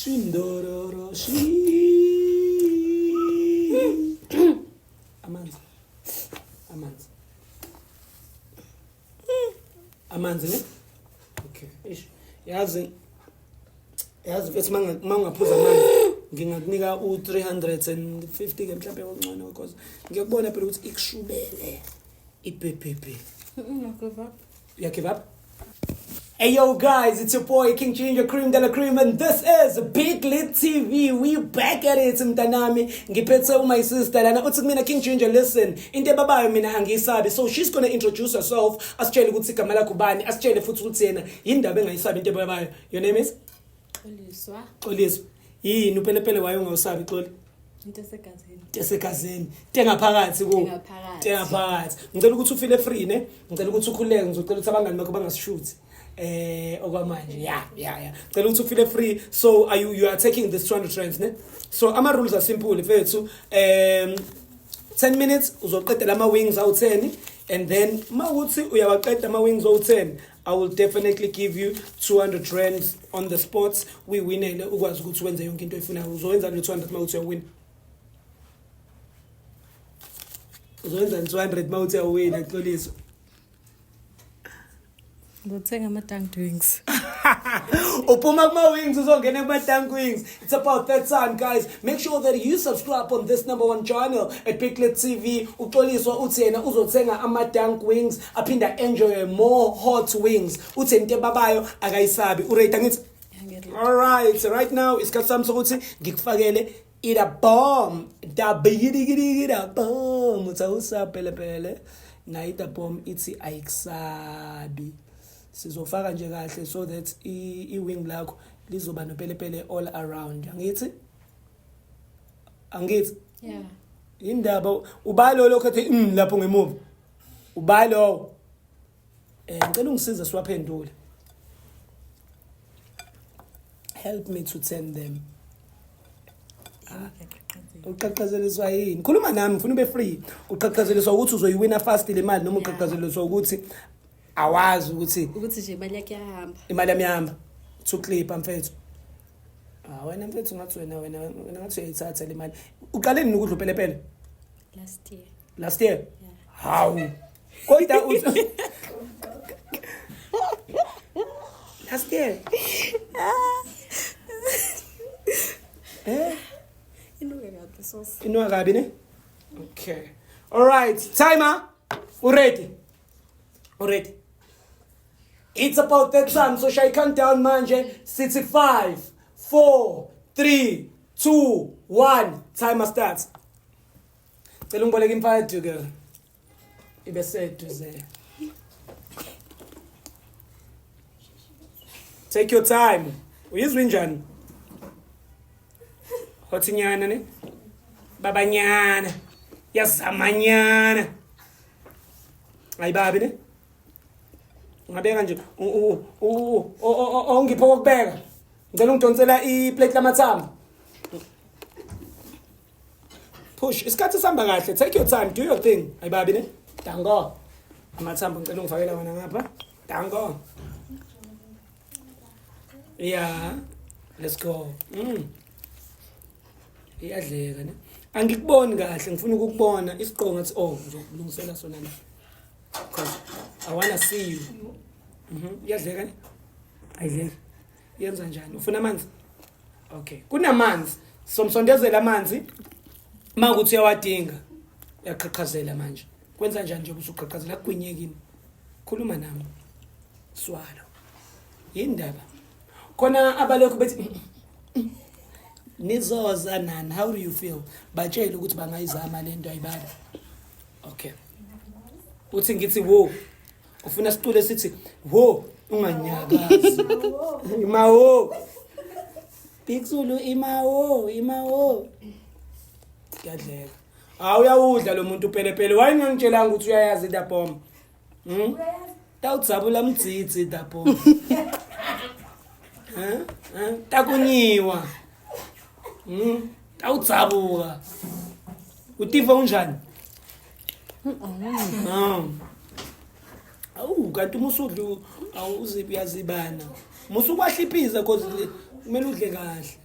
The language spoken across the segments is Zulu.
Shindororo shi. Amanzi. Amanzi. Amanzi ne? Okay. Ish. Yazi yazi mfethu mangaphuza amanzi ngingakunika u-350 ke mhlawumbe okungcono because ngiyakubona phela ukuthi ikushubele i-BBB. Give up. You give up? Hey yo guys, it's your boy King Ginger Cream de la Cream and this is Big Lit TV. We back at it mntanami. Ngiphethe my sister lana uthi kumina King Ginger listen, into ebabayo mina angiyisabi. So she's going to introduce herself, asitshele ukuthi igama lakho ubani, asitshele futhi ukuthi yena yindaba engayisabi into ebabayo. Your name is? Xoliswa. Xoliswa. Yini upelepele wayo ungawusabi Xoli? Into esegazini. Into esegazini. Into engaphakathi ku. Engaphakathi. Into engaphakathi. Ngicela ukuthi ufile free ne? Ngicela ukuthi ukhululeke, ngizocela ukuthi abangani bakho bangasishuthi. Okwamanje. Yeah, yeah, yeah. Ngicela ukuthi ufile free. So are you are taking this 200 rands ne? So ama rules are simple mfethu. 10 minutes uzoqedela ama wings awu 10 and then mawuthi uyawaqeda ama wings awu 10 I will definitely give you 200 rands on the spot. Uyiwinele ukwazi ukuthi wenze yonke into oyifunayo. Uzowenza lo 200 mawuthi uyawina. Uzowenza 200 mawuthi uyawina Xoliswa. Ngizothenga ama-dunk wings. Uphuma kuma wings uzongena kuma dunk wings. It's about that time guys. Make sure that you subscribe on this number one channel at Big Lit TV. Uxoliswa uthi yena uzothenga ama dunk wings aphinda enjoy more hot wings. Uthi into ebabayo akayisabi. Urate angithi? All right, right now isikhathi sami sokuthi ngikufakele ida bomb. Da bigidi bomb. Uthi pele. Na ida bomb ithi ayikusabi. Sizofaka nje kahle so that i-wing lakho lizoba nopelepele all around. Angithi? Angithi? Yeah. Indaba ubalo lokho ethi lapho ngemuva. Ubalo. Ngicela ungisize siwaphendule. Help me to turn them. Uqhaqhazeliswa yini? Khuluma nami ngifuna ube free. Uqhaqhazeliswa ukuthi uzoyiwina fast le mali noma uqhaqhazeliswa ukuthi awazi ukuthi nje imali yakhe iyahamba. Imali yami iyahamba. Two clip mfethu. Ah wena mfethu ngathi wena wena wena ngathi uyayithatha le mali. Uqale nini ukudla upelepele? Last year. Last year? Yeah. Hawu. Kodwa uthi Last year. Inuka kabi sauce. Inuka kabi ne? Okay. All right, timer. U ready? U ready? It's about that time. So shall I count down manje? 65, 4, 3, 2, 1. Timer starts. Cela ungiboleke imfadu ke. Ibe seduze. Take your time. Uyizwa injani? Hothinyana ne? Babanyana. Yazamanyana. Ayibabi ne? Ungabeka nje ongipho kokubeka. Ngicela ungidonsela iplate lamathambo. Push. Isikhathi sihamba kahle. Take your time. Do your thing. Ayibabi ne? Dango. Amathambo ngicela ungifakela wona ngapha. Dango. Yeah. Let's go. Iyadleka ne? Angikuboni kahle, ngifuna ukukubona isiqongo ngathi oh ngizokulungisela sona la. Because I wanna see you. Iyadleka ne? Ayidleki. Yenza njani? Ufuna amanzi? Okay. Kunamanzi. Somsondezela amanzi. Makuthi uyawadinga. Uyaqhaqhazela manje. Kwenza njani nje usuqhaqhazela kugwinyekini? Khuluma nami. Swalo. Yindaba. Khona abalokhu bethi nizoza nani, how do you feel? Batshele ukuthi bangayizama lento ayibala. Okay. Uthi ngithi wo. Ufuna sicule sithi wo unganyakazi. Imawo. Big Zulu imawo, imawo. Kuyadleka. Hawu uyawudla lo muntu pelepele. Why ungangitshelanga ukuthi uyayazi da bomb? Tawudzabula mdzidzi da bomb. Takunyiwa. Tawudzabuka. Utiva unjani? Awu kanti uma usudla awuzibi uyazibana. Musukwahliphisa because kumele udle kahle.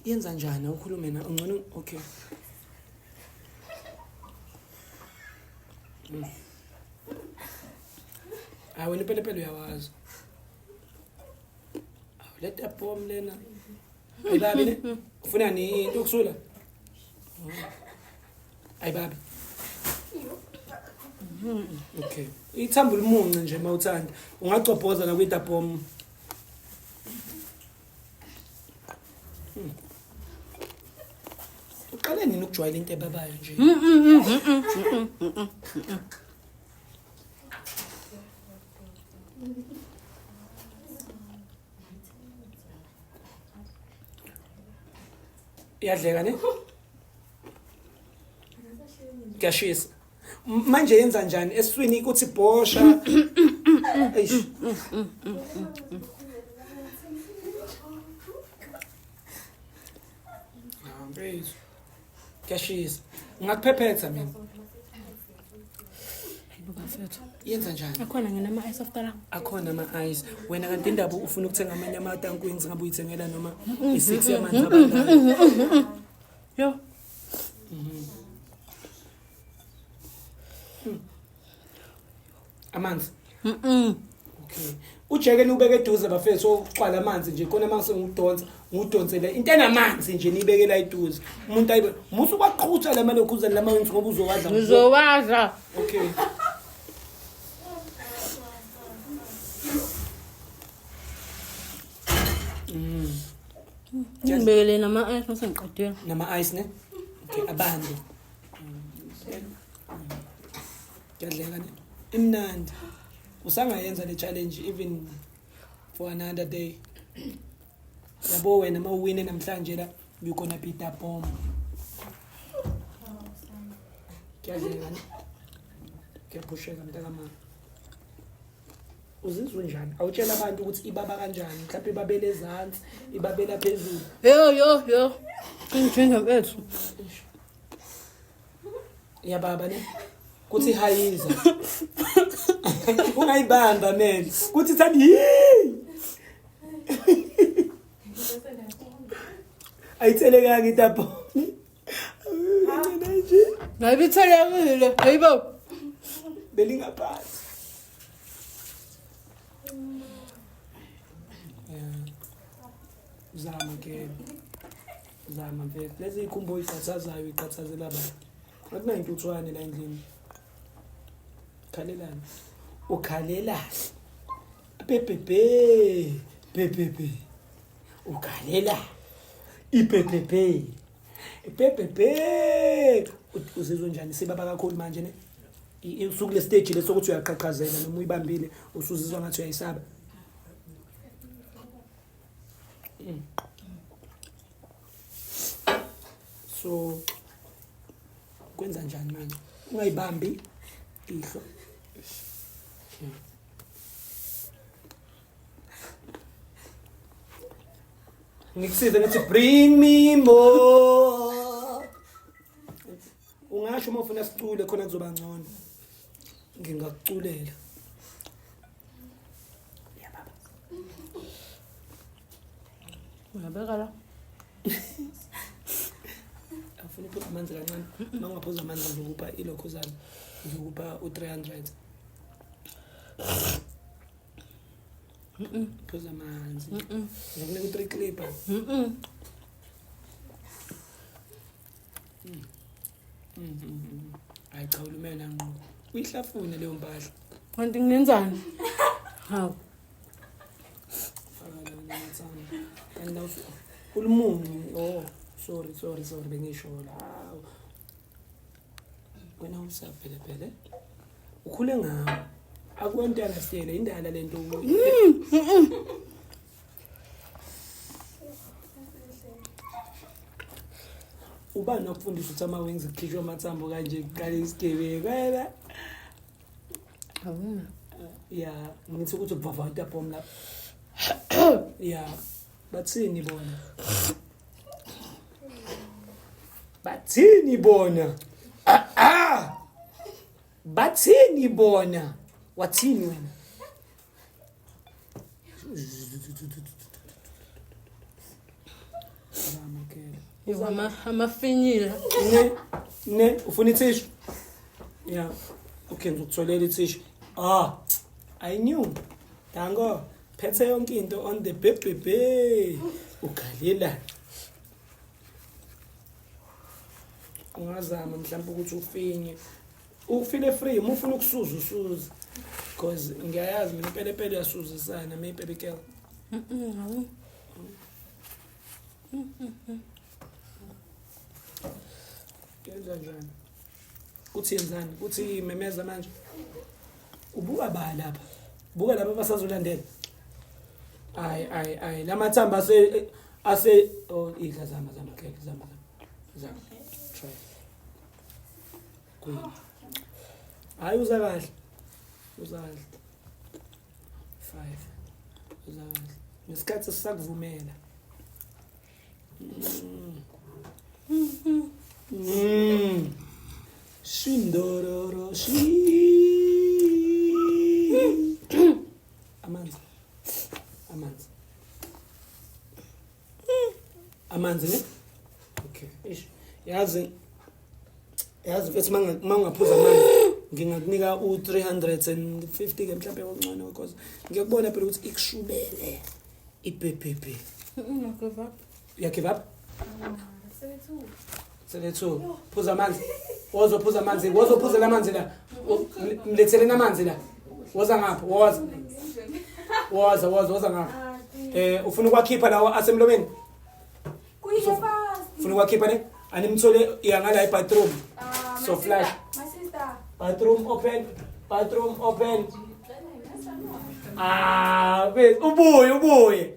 Yenza njani ukhulume na ungcono okay. Hayi wena upelepele uyawazi. Awu leta bomb lena. Ayibabi ne? Ufuna ni into yokusula? Ayibabi. Okay. Ithambo limunci nje mawuthanda. Ungacobhoza nakwita bomb. Uqale nini ukujwayela into ebabayo nje? Iyadleka ne? Kuyashisa. Manje yenza njani esiswini kuthi bhosha? Eish. Mfethu. Kuyashisa. Ngakuphephetha mina. Hayibo bafethu. Yenza njani? Akhona ngena ice after la. Akhona ama-ice. Wena kanti indaba ufuna ukuthenga amanye ama-tank wings ngabe uyithengela noma i-six yamanzi abandayo. Yo. Amanzi. Okay. Ujeke niubeke eduze bafethu okuxwala amanzi nje khona mase ngudonsa ngudonsele into enamanzi nje nibekela eduze. Umuntu ayibe musu kwaqhutha la malokhuza lama wings ngoba uzowadla. Ngizowadla. Okay. Ngibekele nama ice mase ngiqedile. Nama ice ne? Okay, abande. Kuyadleka ne? Imnandi. Usangayenza le challenge even for another day. Yabo wena mawuwine namhlanje la you gonna be the bomb. Kuyadleka ne? Kuyaphusheka mntakamama. Uzizwa njani? Awutshela abantu ukuthi ibaba kanjani? Mhlawumbe ibabele ezansi, ibabela phezulu. Yo yo yo. Ngijinga mfethu. Iyababa ne? Kuthi hayiza. Ungayibamba mele. Kuthi thandi yi. Ayithelekanga itapho. Kancane nje. Ngayibithelekile. Hayibo. Belingaphansi. Yeah. Zama ke. Zama mfethu. Lezi ikhumbo iqhathazayo iqhathazela abantu. Akunayintuthwane la endlini. Khalelani. Ukhalelani. Pepepe. Pepepe. Ukhalela. Ipepepe. Ipepepe. Uzizwa njani sibaba kakhulu manje ne? Usukule stage lesokuthi uyaqhaqhazela noma uyibambile usuzizwa ngathi uyayisaba. So kwenza njani manje? Ungayibambi ihlo. Ngikusize ngithi bring me more. Ungasho uma ufuna sicule khona kuzoba ngcono. Ngingakuculela. Ya baba. Uyabeka la. Awufuna uphuza amanzi kancane. Uma ungaphuza amanzi ngizokupha ilokhuzana. Ngizokupha u-300. Phuza amanzi. Ngizokunika u-3 clipper. Hayi cha ulumela ngqo. Uyihlafune leyo mpahla. Kanti ngenzani? Hawu. Faka la namathanga. Kanti naw ulumuncu. Oh, sorry sorry sorry bengisho la. Hawu. Wena usavele phele. Ukhule ngawo. Akuwantana siyele indala lento. Ubani wakufundisa ukuthi ama-wings kukhishwa amathambo kanje kuqala isigebengu wena? Hawu. Ya, ngithi ukuthi kuvava itapom lapha. Ya, bathini bona? Bathini bona? Ah ah! Bathini bona? Wathini wena? Zama girl. Yo, amafinyila. Ne ne ufuna ithishu? Yeah. Okay, ngizokutholela ithishu. Ah, I knew. Dango, phethe yonke into on the bebebe. Ukhalela. Ungazama mhlawumbe ukuthi ufinye. Ufile free, uma ufuna ukusuza usuza. Because ngiyayazi mina ipelepele uyasuzisana maybe baby girl. Hawu. Yenza njani? Kuthi yenzani? Kuthi memeza manje. Ubuka ba lapha? Buka lapha basazolandela. Ay ay ay lamathamba ase oh idla zama zama ke zama zama. Zama. Try. Good. Hayi uza kahle. Uza kahle. 5. Uza kahle. Ngesikhathi sisakuvumela. Shindororo shi. Amanzi. Amanzi. Amanzi ne? Okay. Ish. Yazi yazi mfethu mangaphuza amanzi ngingakunika u350 ke mhlawumbe okungcono because ngiyakubona phela ukuthi ikushubele iBBB. Give up. Ya give up? Sele 2. Phuza amanzi. Wozophuza amanzi, wozophuza lamanzi la. Mletheleni amanzi la. Woza ngapha, woza. Woza, woza, woza ngapha. Ufuna ukwakhipha lawa asemlomeni? Kuyisho fast. Ufuna ukwakhipha ne? Animthole iya ngala ebathroom. So flash. My sister. Bathroom open. Bathroom open. Ah, wait, ubuye, ubuye.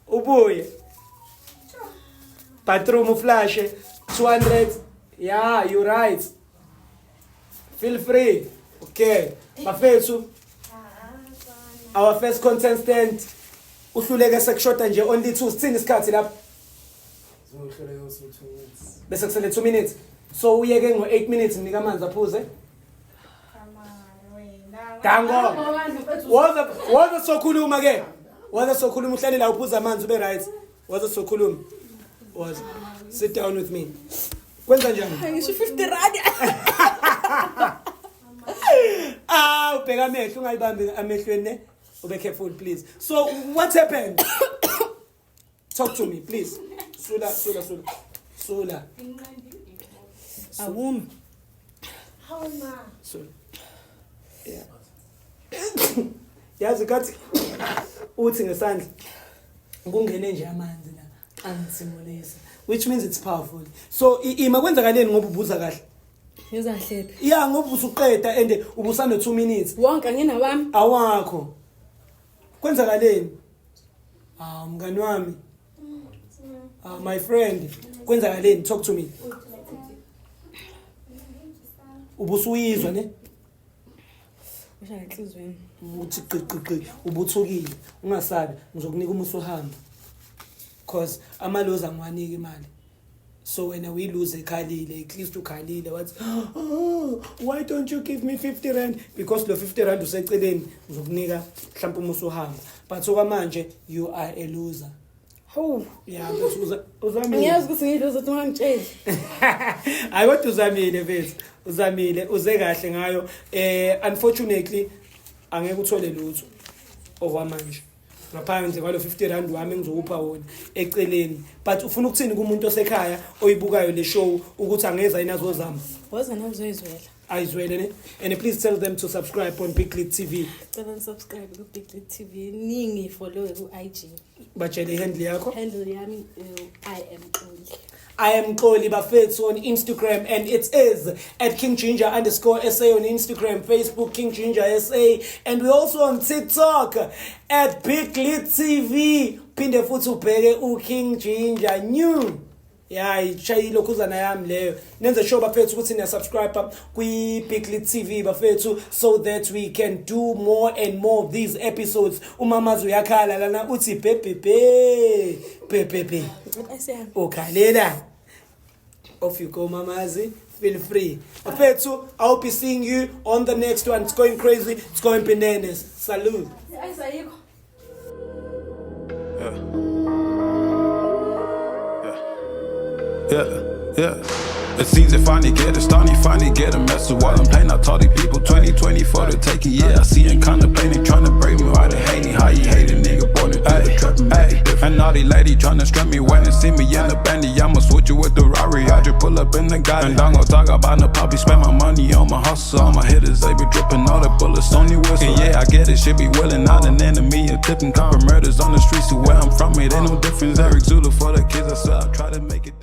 Ubuye. Bathroom flash 200. Yeah, you're right. Feel free. Okay. Bafethu, our first contestant uhluleke sekushoda nje only 2. Sithini isikhathi lapha? Zohluleka usu-2 minutes. Bese kusele 2 minutes. So uyeke ngo 8 minutes nika amanzi aphuze. Dango. Woza woza sokhuluma ke. Woza sokhuluma uhlale la uphuza amanzi ube right. Woza sokhuluma. Woza. Sit down with me. Kwenza njani? Ngisho 50 rand. Ah, ubheka amehlo ungayibambi amehlweni ne. Ube careful please. So what happened? Talk to me please. Sula sula sula. Sula. Awumi. Hawu ma. Sula. Yeah. Yazi kathi uthi ngesandla kungene nje amanzi la angisimulisa which means it's powerful. So ima kwenzakaleni ngoba ubuza kahle. Ngizahlephi. Yeah ngoba usuqeda and ubusane 2 minutes. Wonke anginawami. Awakho. Kwenzakaleni? Ah mngani wami. Ah my friend, kwenzakaleni? Talk to me. Ubusuyizwa ne? Usha enhlizweni. Uthi qiqiqi ubuthukile ungasabi ngizokunika uma usuhamba cause amalozi angiwaniki imali so wena uyiluze ekhalile at least ukhalile wathi oh, why don't you give me 50 rand because lo 50 rand useceleni ngizokunika mhlawumbe uma usuhamba but okwamanje you are a loser. Hawu. Yeah but uzamile. Ngiyazi ukuthi ngiyilozo ukuthi ungangitsheli. Hayi kodwa uzamile mfethu uzamile uze kahle ngayo. Unfortunately angeke uthole lutho okwamanje ngaphandle kwalo 50 rand wami engizokupha wona eceleni. But ufuna ukuthini kumuntu osekhaya oyibukayo le show ukuthi angeza yini azozama? Woza nawe uzoyizwela. Ayizwele ne? And please tell them to subscribe on Big Lit TV. Cela nisubscribe ku Big Lit TV. Ningifollow ku IG. Batshele handle yakho. Handle yami I am Xoli. I am Xoli bafethu on Instagram and it is at King Ginger underscore SA on Instagram, Facebook King Ginger SA, and we also on TikTok at Big Lit TV. Phinde futhi ubheke u King Ginger new. Yeah, ishayile lokhuzana yami leyo. Nenze sure bafethu ukuthi niya subscribe kwi Big Lit TV bafethu so that we can do more and more of these episodes. Umamazi uyakhala lana uthi bebebe bebebe. Ukhalela. Off you go mamazi. Feel free. Bafethu, I'll be seeing you on the next one. It's going crazy. It's going bananas. Salute. Ayisayikho. Yeah. Yeah. It seems if finally get it, starting finally get a message while I'm playing. I taught these people 2020 for the taking. Yeah, I see him contemplating, trying to break me out of hating. How you hate a nigga born into the trap and make it different. And naughty lady trying to strap me when they see me in the bandy. I'ma switch you with the Rari. I just pull up in the Gotti. And I'm gonna talk about no poppy. Spend my money on my hustle. All my hitters, they be dripping all the bullets on you whistle. And yeah, I get it, should be willing. Not an enemy. And tipping couple murders on the streets to where I'm from. It ain't no difference. Eric Zulu for the kids. I swear I try to make it.